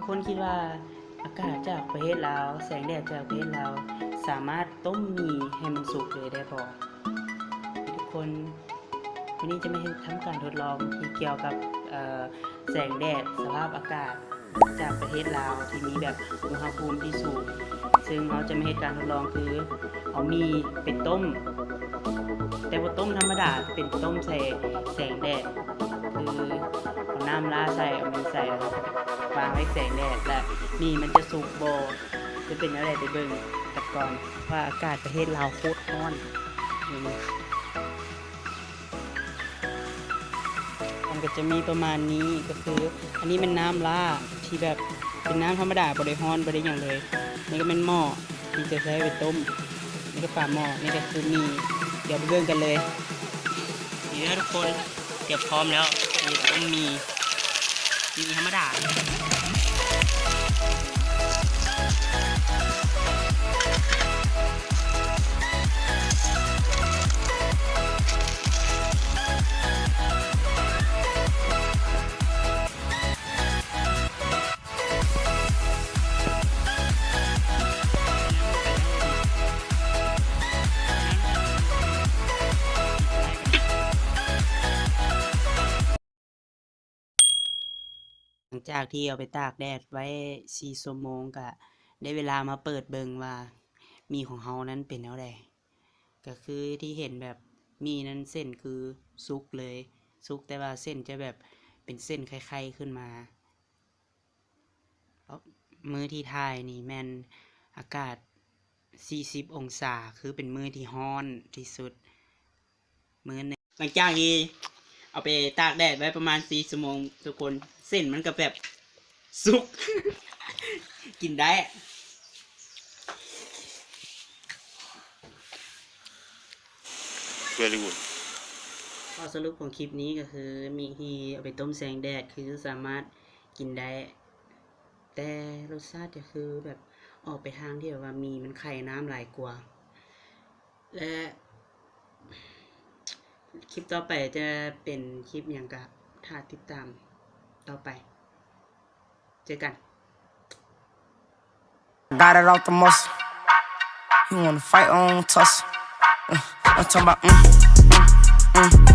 ຄົນຄິດວ່າອາກາດຈາກປະເທດລາວ, ແສງແດດຈາກປະເທດລາວ ສາມາດຕົ້ມໝີ່ໃຫ້ມັນສຸກເລີຍໄດ້ບໍ່? ທຸກຄົນ, ວັນນີ້ຈະມາເຮັດ, ທຳການທົດລອງທີ່ກ່ຽວກັບ ເອີ ແສງແດດ, ສະພາບອາກາດຈາກປະເທດລາວທີ່ມີແບບອຸນຫະພູມທີ່ສູງ, ເຊິ່ງເຮົາຈະມາເຮັດການທົດລອງຄືເອົາໝີ່ໄປຕົ້ມ, ແຕ່ບໍ່ຕົ້ມທຳມະດາ, ເປັນຕົ້ມໃສ່ແສງແດດ. ຄືເອົານ້ຳລາໃສ່, ເອົາໝີ່ໃສ່ ແລ້ວກໍວາງໄວ້ແສງແດດ ແລະ ໝີ່ມັນຈະສຸກບໍ່ ຈະເປັນແນວໃດ ໄປເບິ່ງກັນກ່ອນ ວ່າອາກາດປະເທດລາວໂຄດຮ້ອນ. ນີ້ ມັນກໍຈະມີປະມານນີ້, ກໍຄືອັນນີ້ແມ່ນນ້ຳລາທີ່ແບບເປັນນ້ຳທຳມະດາ ບໍ່ໄດ້ຮ້ອນ ບໍ່ໄດ້ຫຍັງເລີຍ. ນີ້ກໍແມ່ນໝໍ້ ທີ່ຈະໃຊ້ໄປຕົ້ມ. ນີ້ກໍຝາໝໍ້, ນີ້ກໍຄືໝີ່. ດຽວໄປເບິ່ງກັນເລີຍ. ນີ້ເດີທຸກຄົນ, ຕຽມພ້ອມແລ້ວ ເຮັດຕົ້ມໝີ່, ໝີ່ທຳມະດາ. ຫຼັງຈາກທີ່ເອົາໄປຕາກແດດໄວ້ສີ່ຊົ່ວໂມງ ກະໄດ້ເວລາມາເປີດເບິ່ງວ່າໝີ່ຂອງເຮົານັ້ນເປັນແນວໃດ. ກະຄືທີ່ເຫັນແບບໝີ່ນັ້ນເສັ້ນຄືສຸກເລີຍ, ສຸກແຕ່ວ່າເສັ້ນຈະແບບເປັນເສັ້ນໄຂ່ໆຂຶ້ນມາ. ມື້ທີ່ຖ່າຍນີ້ແມ່ນອາກາດສີ່ສິບອົງສາ, ຄືເປັນມື້ທີ່ຮ້ອນທີ່ສຸດມື້ໜຶ່ງ. ຫຼັງຈາກທີ່ເອົາໄປຕາກແດດໄວ້ປະມານສີ່ຊົ່ວໂມງ ທຸກຄົນ, ເສັ້ນມັນກໍແບບສຸກ ກິນໄດ້. Very good. ຂໍ້ສະຫຼຸບຂອງຄລິບນີ້ກໍຄື ໝີ່ທີ່ເອົາໄປຕົ້ມແສງແດດ ຄືສາມາດກິນໄດ້ ແຕ່ລົດຊາດກໍຄືແບບອອກໄປທາງທີ່ແບບວ່າໝີ່ມັນໄຂ່ນ້ຳຫຼາຍກວ່າ. ແລະ ຄລິບຕໍ່ໄປຈະເປັນຄລິບຫຍັງກໍຖ້າຕິດຕາມຕໍ່ໄປ. ເຈີກັນ. Got it off the muscle. You wanna fight, I don't tussle. Uh, I'm talking about, mm, mm, mm.